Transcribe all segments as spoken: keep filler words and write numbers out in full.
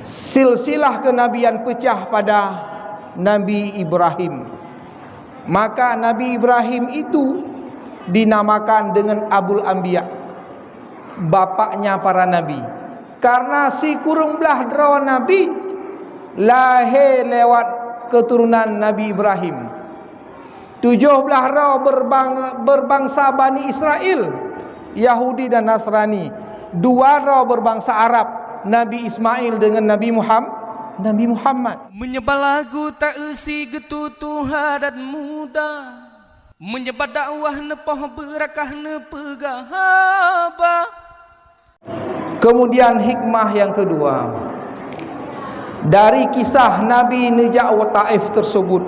Silsilah kenabian pecah pada Nabi Ibrahim. Maka Nabi Ibrahim itu dinamakan dengan Abul Anbiya, bapaknya para nabi. Karena sikureueng blaih droe nabi lahé lewat keturunan Nabi Ibrahim. Tujoh blaih droe berbang-, berbangsa Bani Israel, Yahudi dan Nasrani. Dua droe berbangsa Arab, Nabi Ismail dengan Nabi Muham-, Nabi Muhammad. Meunyoe bak lagu ta-eu si geututoe adat muda, meunyoe bak dakwah neupoh beurakah neupeugah haba. Kemudian hikmah yang kedua, dari kisah Nabi neujak u Taif tersebut,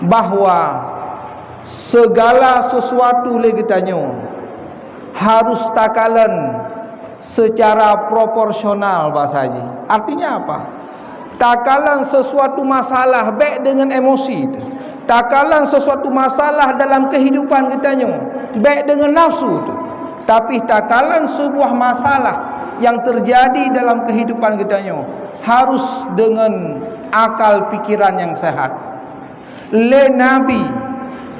bahwa segala sesuatu lé geutanyoe harus takalon secara proporsional bahasa jih. Artinya apa? Takalon sesuatu masalah bék deungon emosi. Takalon sesuatu masalah dalam kehidupan geutanyoe bék deungon nafsu. Tapi takalon sebuah masalah yang terjadi dalam kehidupan geutanyoe harus deungon akal pikiran yang sehat. Lé Nabi,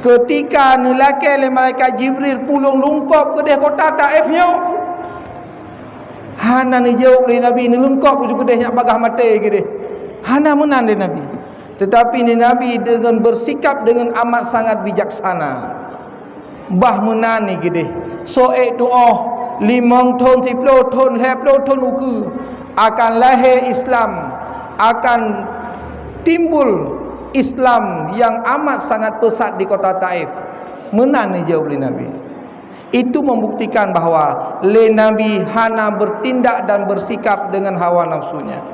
keutika neulakée lé malaikat Jibril pulang lungkop keudeh kota Taif nyoe, hana neujaweueb lé Nabi, neulungkop uju keudeh nyak bagaih maté keudeh. Hana meunan lé Nabi. Teutapi ni Nabi deungon beusikap deungon amat sangat bijaksana. Bah meunan ni keudeh. Soe ék tuoh, limong thon, siploh thon, lhée ploh thon ukeue, akan lahé Islam, akan timbul Islam yang amat sangat pesat di kota Taif. Meunan ni jaweueb lé Nabi. Itu membuktikan bahwa lé Nabi hana bertindak dan bersikap dengan hawa nafsunya.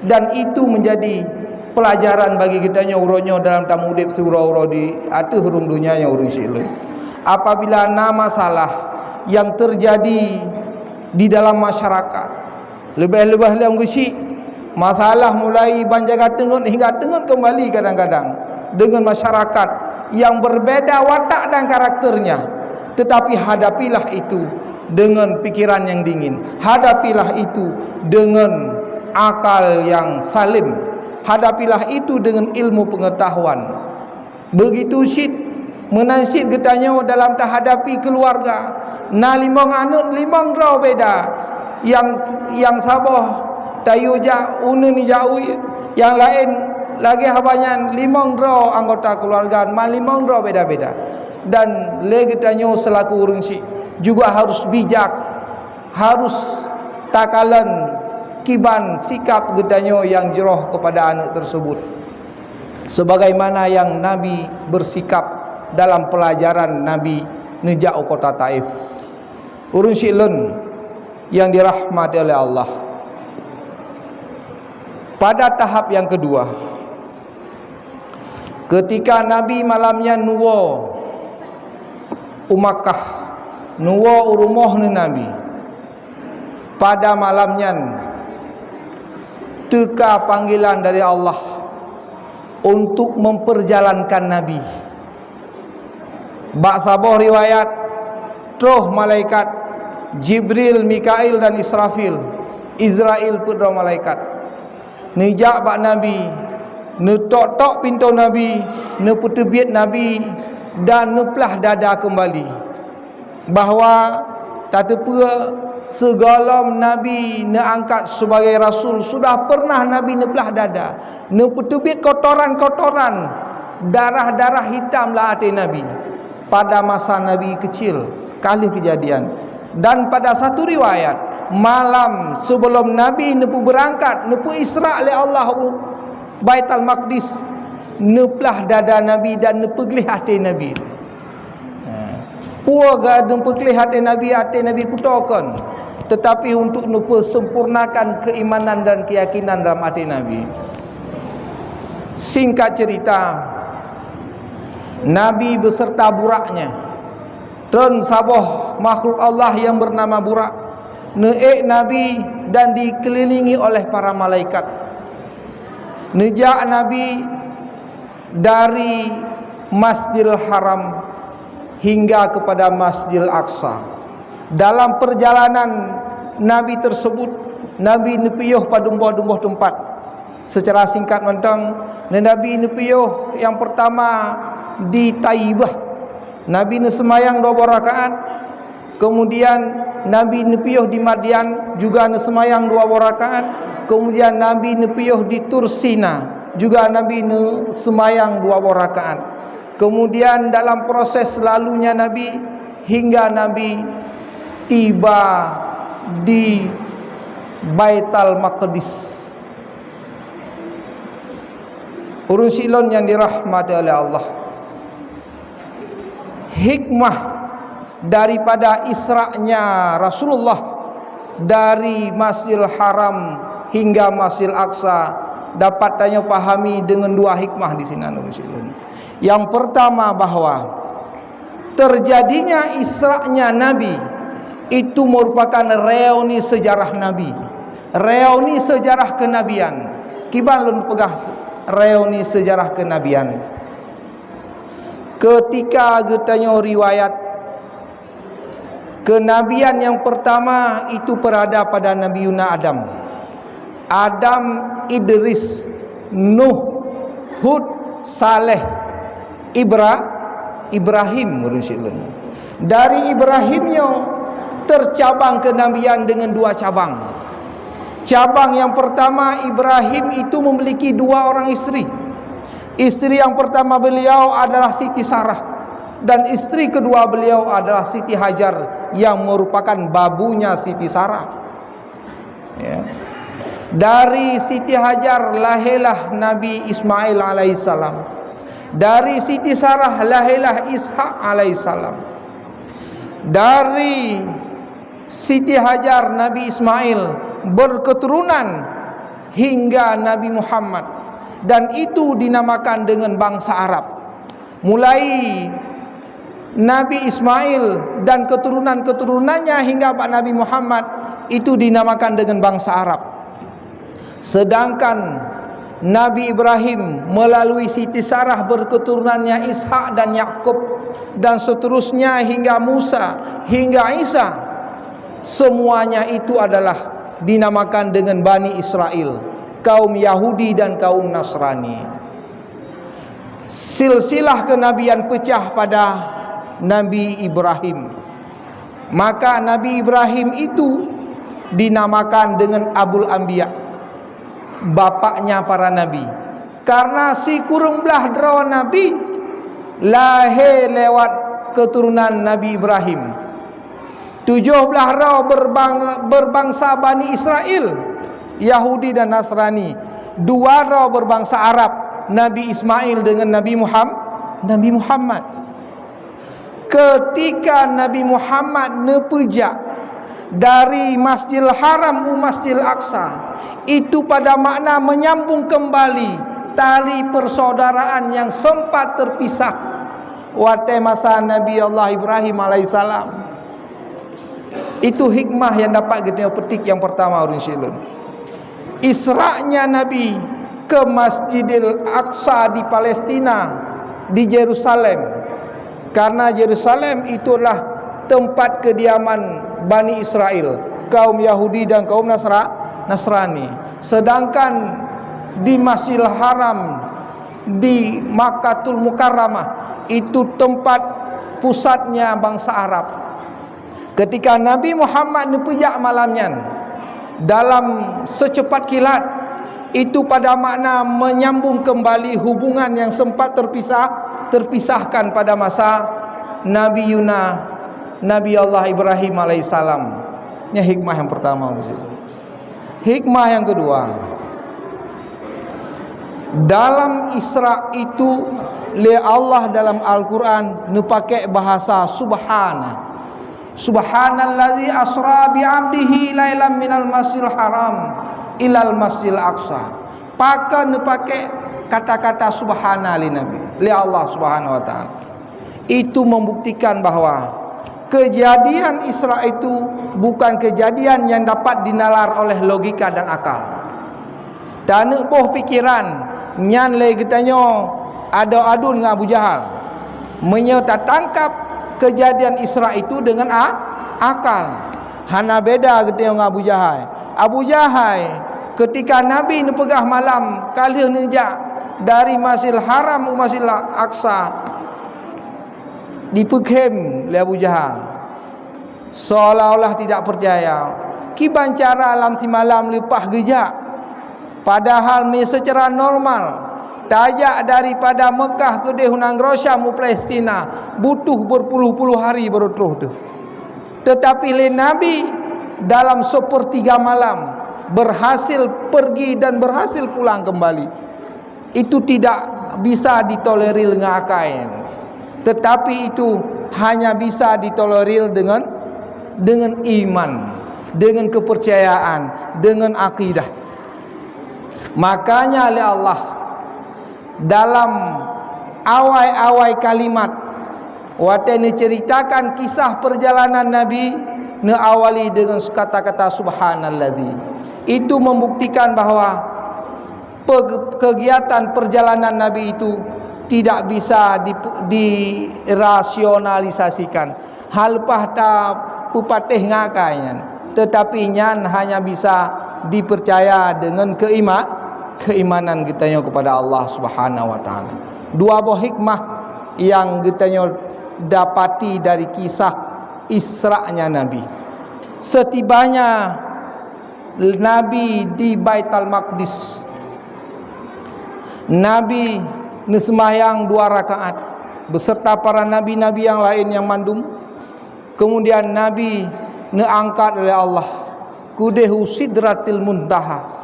Dan itu menjadi pelajaran bagi geutanyoe uroe nyoe dalam tamuudeb siuroe-uroe di ateueh rhueng donya nyang ureuëng syiek lôn. Apabila na masalah yang terjadi di dalam masyarakat, leubeh-leubeh lom geusyik, masalah mulai ban jaga teungeut hingga teungeut keumbali kadang-kadang deungon masyarakat yang berbeda watak dan karakternya, tetapi hadapilah itu dengan pikiran yang dingin. Hadapilah itu dengan akal yang salim. Hadapilah itu dengan ilmu pengetahuan. Begitu cit, meunan cit geutanyoe dalam tahadapi keuluwarga. Na limong aneuëk, limong droe beda. Nyang, nyang saboh tayue jak uneuen ijak uye, nyang laén lagée haba nyan limong droe anggota keuluwarga, ma limong droe beda-beda. Dan lé geutanyoe seulaku ureuëng syiek juga harus bijak, harus takalon kiban sikap geutanyoe nyang jroh keupada aneuëk teusebut, sebagaimana nyang Nabi beusikap dalam peulajaran Nabi neujak u kota Taif. Ureuëng syiek lôn nyang dirahmati oleh Allah, pada tahap nyang keudua, keutika Nabi malam nyan neuwoe u Makkah, neuwoe u rumoh neuh Nabi, pada malam nyan teuka panggilan dari Allah untuk memperjalankan Nabi. Bak saboh riwayat, troh malaikat, Jibril, Mikail dan Israfil, Izrail peuet droe malaikat, neujak bak Nabi, neutok-tok pintoe Nabi, neupeuteubiet Nabi, dan neuplah dada keumbali. Bahwa tateupeue sigohlom Nabi neuangkat sibagai rasul, sudah pernah Nabi neuplah dada, neupeuteubiet kotoran-kotoran, darah-darah hitam lam até Nabi pada masa Nabi keucil, ka lheueh keujadian. Dan pada satu riwayat, malam sigohlom Nabi neupeubeurangkat, neupeu-Isra lé Allah u Baitul Maqdis, neuplah dada Nabi dan neupeugleh até Nabi. Peue ga neupeugleh até Nabi, até Nabi kutokan, tetapi untuk neupeusempurnakan keimanan dan keyakinan dalam até Nabi. Singkat cerita, Nabi beserta buraknya, tron saboh makhluk Allah yang bernama burak, neuék Nabi dan dikelilingi oleh para malaikat. Neujak Nabi dari Masjidil Haram hingga kepada Masjidil Aqsa. Dalam perjalanan Nabi tersebut, Nabi neupiôh padum boh-dum boh teumpat. Secara singkat mantong, Nabi neupiôh nyang peurtama di Taibah. Nabi neuseumayang dua boh rakaat. Kemudian Nabi neupiôh di Madian, juga neuseumayang dua boh rakaat. Kemudian Nabi neupiôh di Tursina, juga Nabi neuseumayang dua boh rakaat. Kemudian dalam proses lalunya Nabi, hingga Nabi tiba di Baitul Maqdis. Ureuëng silon nyang dirahmati oleh Allah. Hikmah daripada Isra-nya Rasulullah dari Masjidil Haram hingga Masjidil Aqsa dapat tanyoe pahami dengan dua hikmah di sinan, ureuëng silon. Yang pertama, bahwa terjadinya Isra-nya Nabi itu merupakan reuni sejarah Nabi, reuni sejarah kenabian. Kiban lôn peugah se-, reuni sejarah kenabian? Ketika geutanyoe riwayat, kenabian yang pertama itu berada pada Nabi Yuna Adam. Adam, Idris, Nuh, Hud, Saleh, Ibra-, Ibrahim, ureuëng silon. Dari Ibrahim nyoe tercabang kenabian dengan dua cabang. Cabang yang pertama, Ibrahim itu memiliki dua orang istri. Istri yang pertama beliau adalah Siti Sarah, dan istri kedua beliau adalah Siti Hajar yang merupakan babunya Siti Sarah. Ya. Dari Siti Hajar lahirlah Nabi Ismail alaihissalam. Dari Siti Sarah lahirlah Ishak alaihissalam. Dari Siti Hajar, Nabi Ismail berketurunan hingga Nabi Muhammad, dan itu dinamakan dengan bangsa Arab. Mulai Nabi Ismail dan keturunan-keturunannya hingga bak Nabi Muhammad, itu dinamakan dengan bangsa Arab. Sedangkan Nabi Ibrahim melalui Siti Sarah berketurunannya Ishak dan Yakub, dan seterusnya hingga Musa, hingga Isa, semuanya itu adalah dinamakan dengan Bani Israel, kaum Yahudi dan kaum Nasrani. Silsilah kenabian pecah pada Nabi Ibrahim. Maka Nabi Ibrahim itu dinamakan dengan Abul Anbiya, bapaknya para nabi. Karena sikureueng blaih droe nabi lahé lewat keturunan Nabi Ibrahim. Tujoh blaih droe berbang-, berbangsa Bani Israel, Yahudi dan Nasrani. Dua droe berbangsa Arab, Nabi Ismail dengan Nabi Muham-, Nabi Muhammad. Ketika Nabi Muhammad neupeujak dari Masjidil Haram u Masjidil Aqsa, itu pada makna menyambung kembali tali persaudaraan yang sempat terpisah watée masa Nabi Allah Ibrahim alaihissalam. Itu hikmah yang dapat geutanyoe petik yang pertama, ureuëng silon. Isra-nya Nabi ke Masjidil Aqsa di Palestina, di Yerusalem. Karena Yerusalem itulah tempat kediaman Bani Israel, kaum Yahudi dan kaum Nasra-, Nasrani. Sedangkan di Masjidil Haram, di Makkatul Mukarramah, itu tempat pusatnya bangsa Arab. Ketika Nabi Muhammad neupeujak malam nyan, dalam secepat kilat, itu pada makna menyambung kembali hubungan yang sempat terpisah, terpisahkan pada masa Nabi Yuna, Nabi Allah Ibrahim alaihissalam. Ini hikmah yang pertama. Hikmah yang kedua, dalam Isra itu lé Allah dalam Al-Quran neupakai bahasa subhana. Subhanallazi asra bi abdihi lailam minal masjidil haram ilal masjidil aqsa. Pakon neupakai kata-kata subhana lé Nabi, lé Allah Subhanahu wa Taala. Itu membuktikan bahwa kejadian Isra itu bukan kejadian yang dapat dinalar oleh logika dan akal. Taneuk boh pikiran nyan lé geutanyoe adoe aduen ngon Abu Jahal. Meunyoe tatangkap kejadian Isra itu dengan a-, akal, hana beda geutanyoe ngon Abu Jahal. Abu Jahai, ketika Nabi neupeugah malam ka lheueh neujak dari Masjidil Haram u Masjidil Aqsa, dipeukhem lé Abu Jahal, seolah-olah tidak percaya. Kiban cara lam simalam leupah geujak, padahal mi seucara normal tajak daripada Meukah keudeh u nanggroe Syam u Palestina butuh berpuluh-puluh hari baru troh teuh. Tetapi lé Nabi dalam sepertiga malam berhasil pergi dan berhasil pulang kembali. Itu tidak bisa ditolerir dengan akai. Tetapi itu hanya bisa ditolerir dengan dengan iman, dengan kepercayaan, dengan akidah. Makanya lé Allah dalam awai-awai kalimat watée neuceritakan kisah perjalanan Nabi, neuawali dengan kata-kata subhanalladzi. Itu membuktikan bahwa pe-, kegiatan perjalanan Nabi itu tidak bisa di-, dirasionalisasikan. Hal leupah tapeupatéh ngakai nyan, tetapi nyan hanya bisa dipercaya dengan keima-, keimanan geutanyoe kepada Allah Subhanahu wa Taala. Dua boh hikmah yang geutanyoe dapati dari kisah Isra-nya Nabi. Setibanya Nabi di Baitul Maqdis, Nabi neuseumbahyang dua rakaat beserta para nabi-nabi yang lain yang mandum. Kemudian Nabi neuangkat oleh Allah keudeh u Sidratil Muntaha.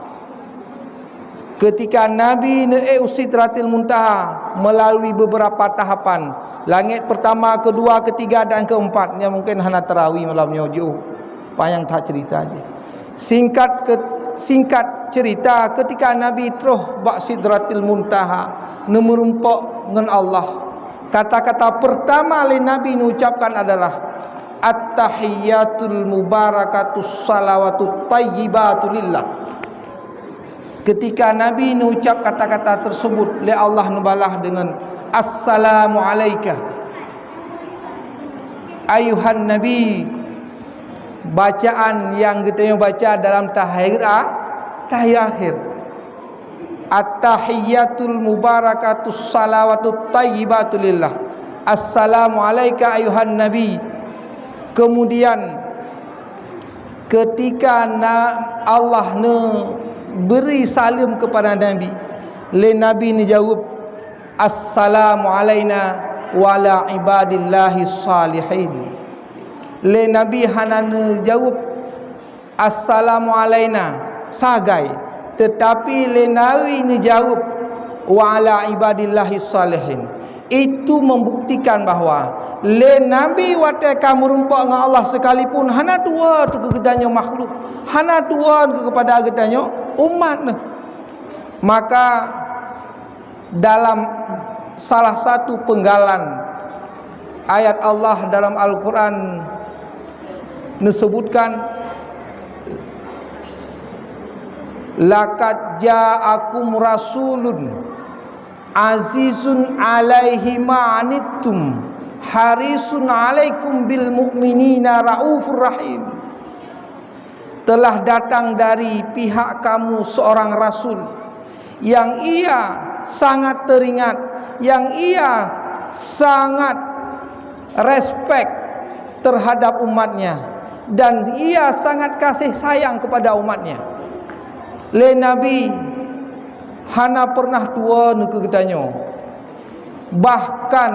Ketika Nabi neuék u Sidratil Muntaha melalui beberapa tahapan, langét pertama, kedua, ketiga, dan keempat, nyan mungkin hana teurawi malam nyoe, jiôh panyang that cerita jih. Singkat ke-, singkat cerita, ketika Nabi troh bak Sidratil Muntaha, neumeurumpok ngon Allah, kata-kata pertama lé Nabi neucapkan adalah, "At-tahiyyatul mubarakatus salawatut thayyibatu lillah." Ketika Nabi neucap kata-kata tersebut, lé Allah neubalah dengan, "Assalamu alaika, ayuhan Nabi." Bacaan nyang geutanyoe baca dalam tahiyat a-, tahiyat akhir. At-tahiyyatul mubarakatus salawatut thayyibatu lillah. Assalamu alaika ayuhan Nabi. Kemudian, ketika na-, Allah neubri saleuem kepada Nabi, lé Nabi neujaweueb, "Assalamu alaina wa ala ibadillahi shalihin." Lé Nabi hana neujaweueb, "Assalamu alaina," sagai, tetapi lé Nabi neujaweueb, "Wa ala ibadillahi shalihin." Itu membuktikan bahwa lé Nabi watée ka meurumpok ngon Allah sekalipun hana tuwoe keu geutanyoe makhluk, hana tuwoe keu kepada geutanyoe umat neuh. Maka dalam salah satu penggalan ayat Allah dalam Al-Quran neusebutkan, "Laqad ja'akum rasulun azizun alaihi ma anittum harisun alaikum bil mu'minina raufur rahim." Telah datang dari pihak kamu seorang rasul yang ia sangat teringat, yang ia sangat respek terhadap umatnya, dan ia sangat kasih sayang kepada umatnya. Lé Nabi hana pernah tuwoe keu geutanyoe. Bahkan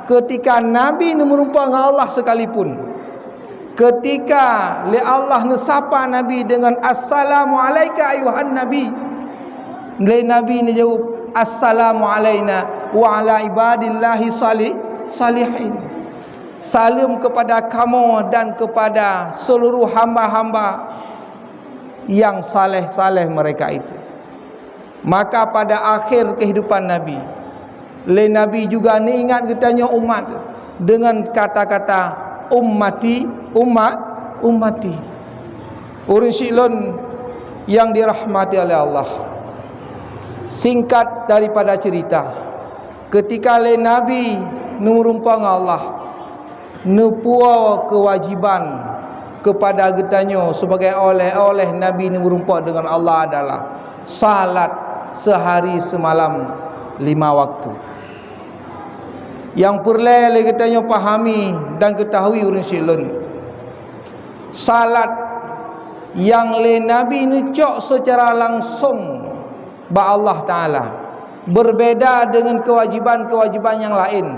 ketika Nabi neumeurumpok ngon Allah sekalipun, ketika lé Allah neusapa Nabi dengan, "Assalamu alaika ayuhan Nabi," lé Nabi neujaweueb, "Assalamu alaina wa ala ibadillahi salih-, salihin." Saleuem kepada kamoe dan kepada seluruh hamba-hamba yang saleh-saleh mereka itu. Maka pada akhir kehidupan Nabi, lé Nabi juga neuingat geutanyoe umat dengan kata-kata, "Ummati, ummat, ummati." Ureuëng syik lôn yang dirahmati oleh Allah, singkat daripada cerita, ketika lé Nabi neumeurumpok ngon Allah, neupuwoe keuwajiban kepada geutanyoe sebagai oleh-oleh Nabi neumeurumpok dengan Allah adalah salat sehari semalam lima waktu. Nyang peureulée lé geutanyoe pahami dan geutahui ureuëng syedara lôn, salat nyang lé Nabi neucok secara langsong bak Allah Taala, berbeda dengan kewajiban-kewajiban nyang laén.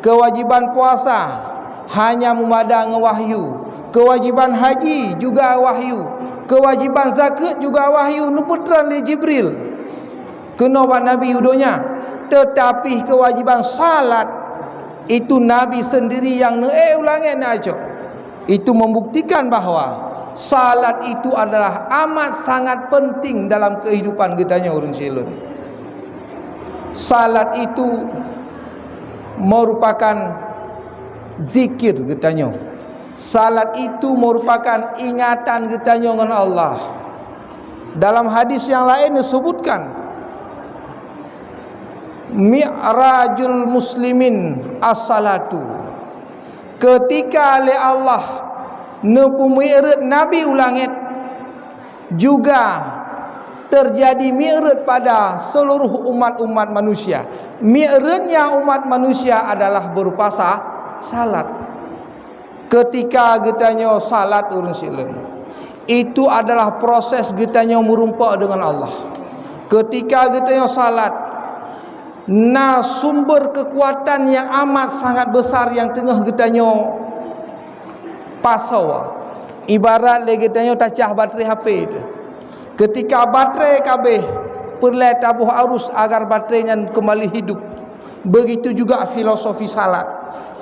Kewajiban puasa hanya meumada ngon wahyu, kewajiban haji juga wahyu, kewajiban zakeuet juga wahyu, neupeutron lé Jibril keunoe bak Nabi u donya. Teutapi kewajiban salat itu Nabi sendiri nyang neuék u langét neucok. Itu membuktikan bahwa salat itu adalah amat sangat penting dalam kehidupan geutanyoe ureuëng syedara lôn. Salat itu merupakan zikir geutanyoe. Salat itu merupakan ingatan geutanyoe ngon Allah. Dalam hadis nyang laén disebutkan, "Mi'rajul muslimin as-salatu." Ketika lé Allah neupeumeu'raj Nabi u langét, juga terjadi mi'raj pada seluruh umat-umat manusia. Mi'rajnya umat manusia adalah berupa sa-, salat. Ketika geutanyoe salat ureuëng syedara lôn, itu adalah proses geutanyoe meurumpok dengan Allah. Ketika geutanyoe salat, na sumber kekuatan nyang amat sangat besar nyang teungoh geutanyoe pasoe. Ibarat lé geutanyoe tacah baterai H P teuh. Ketika baterai ka abéh, peureulée taboh arus agar baterai nyan keumbali hidup. Begitu juga filosofi salat.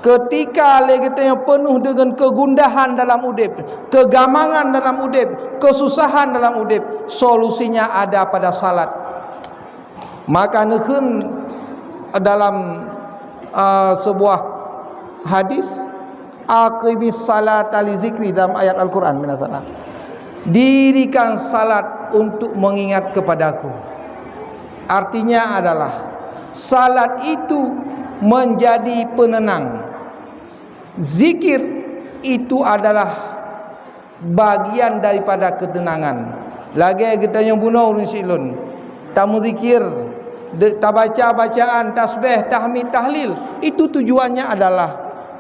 Ketika lé geutanyoe peunoh deungon kegundahan dalam udeb, kegamangan dalam udeb, kesusahan dalam udeb, solusinya ada pada salat. Maka neukheun dalam, a, sebuah hadis, "Aqimis salata li zikri," dalam ayat Al-Quran, mina salah. "Dirikan salat untuk mengingat kepadaku." Artinya adalah salat itu menjadi penenang. Zikir itu adalah bagian daripada ketenangan. Lagée geutanyoe bunoe ureuëng syedara lôn, tameuzikir, de-, tabaca bacaan, tasbih, tahmid, tahlil, itu tujuannya adalah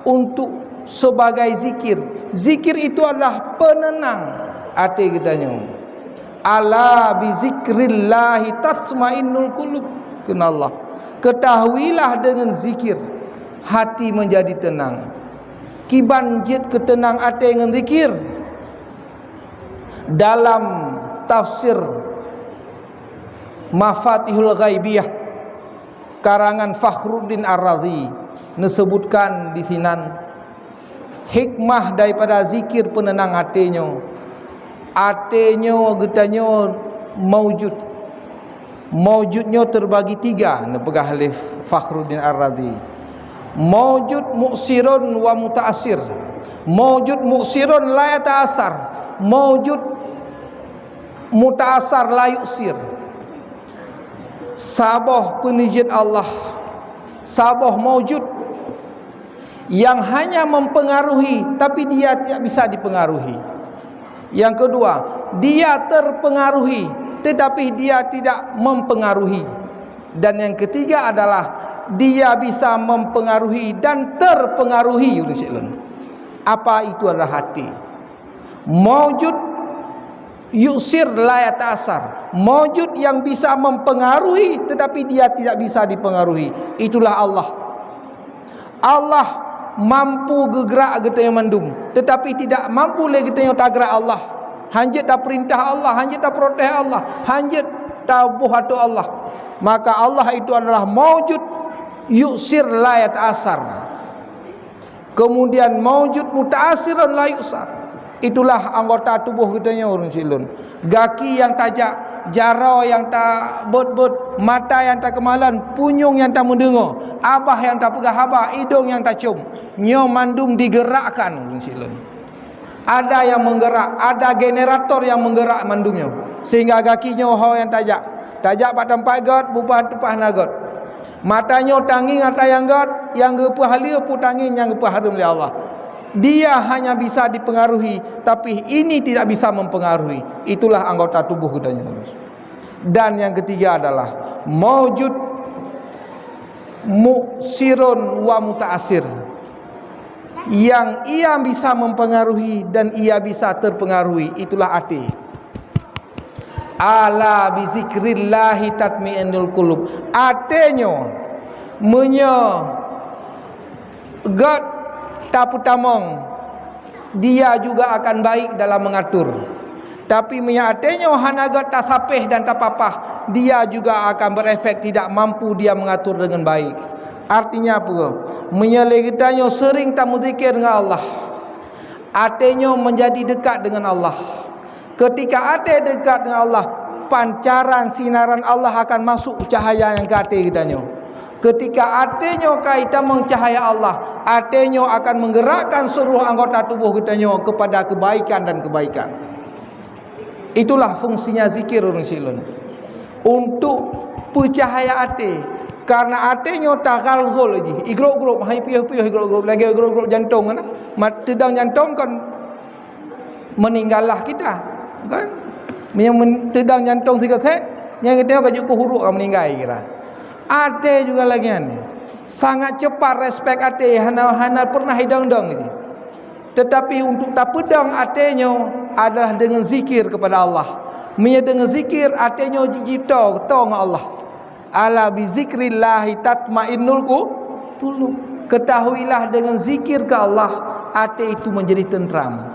untuk sebagai zikir. Zikir itu adalah penenang até geutanyoe. "Ala bi zikrillahi tatmainnul qulub," kheun Allah. "Ketahuilah, dengan zikir hati menjadi tenang." Kiban jeuet keuteunang até ngon zikir? Dalam tafsir Mafatihul Ghaibiyah karangan Fakhruddin Ar-Razi neuseubutkan disinan hikmah daripada zikir peunenang até nyoe. Até nyoe geutanyoe maujud. Maujud nyoe teubagi tiga, neupeugah lé Fakhruddin Ar-Razi. Maujud mu'sirun wa muta'assir. Maujud mu'sirun la yata'assar. Maujud muta'assar la yu'sir. Saboh peunijeuet Allah, saboh maujud yang hanya mempengaruhi, tapi dia tidak bisa dipengaruhi. Yang kedua, dia terpengaruhi, tetapi dia tidak mempengaruhi. Dan yang ketiga adalah dia bisa mempengaruhi dan terpengaruhi, ureueng syedara lôn. Apa itu adalah hati? Maujud yu'sir la yata'assar. Maujud yang bisa mempengaruhi, tetapi dia tidak bisa dipengaruhi. Itulah Allah. Allah mampu geugerak geutanyoe mandum, tetapi tidak mampu lé geutanyoe tagerak Allah. Hanjeuet tapeurintah Allah, hanjeuet taprotes Allah, hanjeuet taboh ateueh Allah. Maka Allah itu adalah maujud yu'sir la yata'assar. Kemudian maujud muta'assirun la yu'sar. Itulah anggota tuboh geutanyoe, ureueng syedara lôn. Gaki nyang tajak, jaroe nyang tabot-bot, mata nyang takeumalon, punyueng nyang tameudeungoe, babah nyang tapeugah haba, idong nyang tacom. Nyoe mandum digerakkan, ureueng syedara lôn. Ada yang menggerak, ada generator yang menggerak mandum nyoe. Sehingga gaki nyoe ho nyang tajak. Tajak bak teumpat göt, bubah teumpat hana göt. Mata nyoe tangieng ata nyang göt, nyang geupeuhaleue peue tangieng nyang geupeuhareuem lé Allah. Dia hanya bisa dipengaruhi, tapi ini tidak bisa mempengaruhi. Itulah anggota tubuh geutanyoe. Dan yang ketiga adalah maujud mu'sirun wa muta'assir. Yang ia bisa mempengaruhi dan ia bisa terpengaruhi, itulah até. Ala bizikrillahi tatmainnul qulub. Até nyoe, meunyoe gét tapeutamong, dia juga akan baik dalam mengatur. Tapi meunyoe até nyoe hana gét tasapéh dan tapapah, dia juga akan berefek tidak mampu dia mengatur dengan baik. Artinya apa? Meunyoe lé geutanyoe sering tameuzikir ngon Allah, até nyoe menjadi dekat dengan Allah. Ketika até dekat dengan Allah, pancaran sinaran Allah akan masuk cahaya nyang keu até geutanyoe. Ketika até nyoe ka itamong cahaya Allah, até nyoe akan menggerakkan seluruh anggota tubuh geutanyoe kepada kebaikan dan kebaikan. Itulah fungsinya zikir, ureuëng syiek lôn. Untuk peucahaya até. Karena até nyoe tagalgol jih, igrop-grop, hai piôh-piôh igrop-grop, lagée igrop-grop jantong kan. Mat teudang jantong kan meninggallah kita, kan? Nyang men-, teudang jantong sigoe sét, nyang geutanyoe ka jeuet keu huruk ka meuninggai kira. Até juga lagée nyan. Sangat cepat respek até, hana, hana pernah idong-dong jih. Tetapi untuk tapeudong até nyoe adalah dengan zikir kepada Allah. Meunyoe dengan zikir, até nyoe jijito, to ngon Allah. Ala bizikrillahi tatmainnul qu-, qulub. Ketahuilah, dengan zikir ke Allah, até itu menjadi tentram.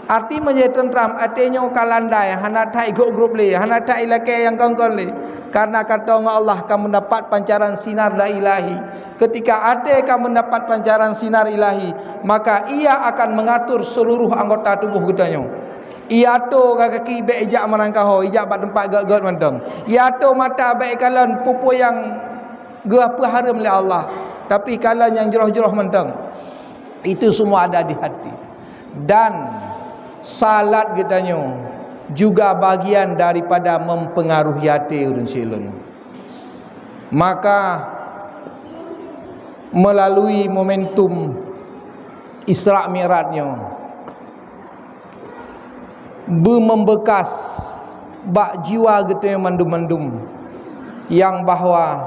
Arti menjadi tentram, até nyoe ka landai, hana that igrop-grop lé, hana that ilakée nyang kon-kon lé. Karena ka to ngon Allah, ka mendapat pancaran sinar dari Ilahi. Ketika até ka mendapat pancaran sinar Ilahi, maka ia akan mengatur seluruh anggota tubuh geutanyoe. Ia ato kaki bék ijak meurangkaho, ijak bak teumpat gét-gét mantong. Ia ato mata bék ikalon peue-peue nyang geupeue hareuem lé Allah, tapi kalon nyang jroh-jroh mantong. Itu semua ada di hati. Dan salat geutanyoe juga bagian daripada mempengaruhi até, ureuëng syiek lôn. Maka, melalui momentum Isra Mi'raj nyoe, beumeubekas bak jiwa geutanyoe mandum-mandum, nyang bahwa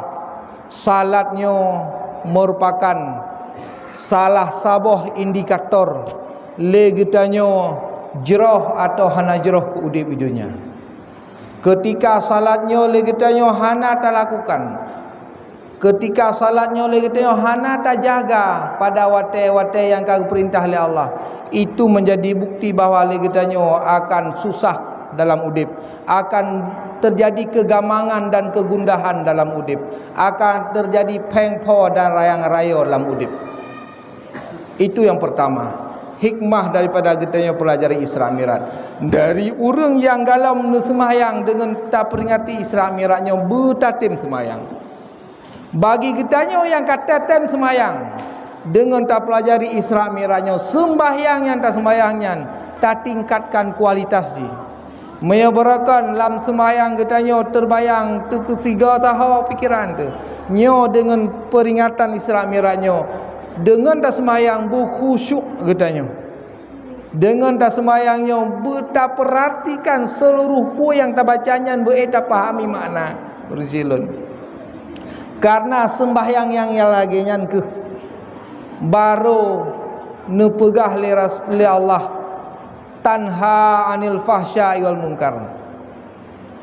salat nyoe merupakan salah saboh indikator lé geutanyoe jroh atawa hana jroh keu udeb di donya. Keutika salat nyoe lé geutanyoe hana talakukan, keutika salat nyoe lé geutanyoe hana tajaga pada watée-watée nyang ka geupeurintah lé Allah, itu menjadi bukti bahwa lé geutanyoe akan susah dalam udeb, akan terjadi keugamangan dan keugundahan dalam udeb, akan terjadi péng pho dan rayang rayo lam udeb. Itu yang pertama, hikmah daripada geutanyoe peulajari Isra Mi'raj. Dari ureuëng nyang galom neuseumayang deungon taperingati Isra Mi'raj nyoe beutatem seumayang. Bagi geutanyoe nyang ka tatem seumayang, deungon tapeulajari Isra Mi'raj nyoe, seumbahyang nyang taseumayang nyan tatingkatkan kualitas jih. Meunyoe beureukan lam seumayang geutanyoe teubayang teukeusiga saho pikeran teuh, nyoe deungon peuringatan Isra Mi'raj nyoe, deungon taseumayang beukhusyuk geutanyoe. Deungon taseumayang nyoe beutapeuratikan seuluruh peue nyang tabaca nyan beu-ék tapahami makna. Ureuëng syiek lôn. Karena seumbahyang nyang lagée nyan kheueh barô neupeugah lé ras-, lé Allah, tanha anil fahsya'i wal munkar.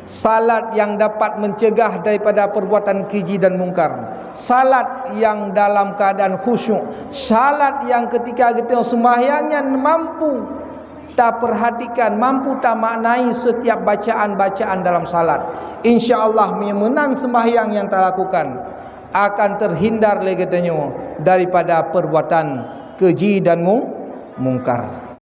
Salat yang dapat mencegah daripada perbuatan keji dan mungkar. Salat yang dalam keadaan khusyuk. Salat yang ketika geutanyoe seumahyang nyan mampu taperhatikan, mampu tamaknai setiap bacaan-bacaan dalam salat. Insya Allah, meunan seumahyang nyang talakukan akan terhindar lé geutanyoe daripada perbuatan keji dan mung-, mungkar.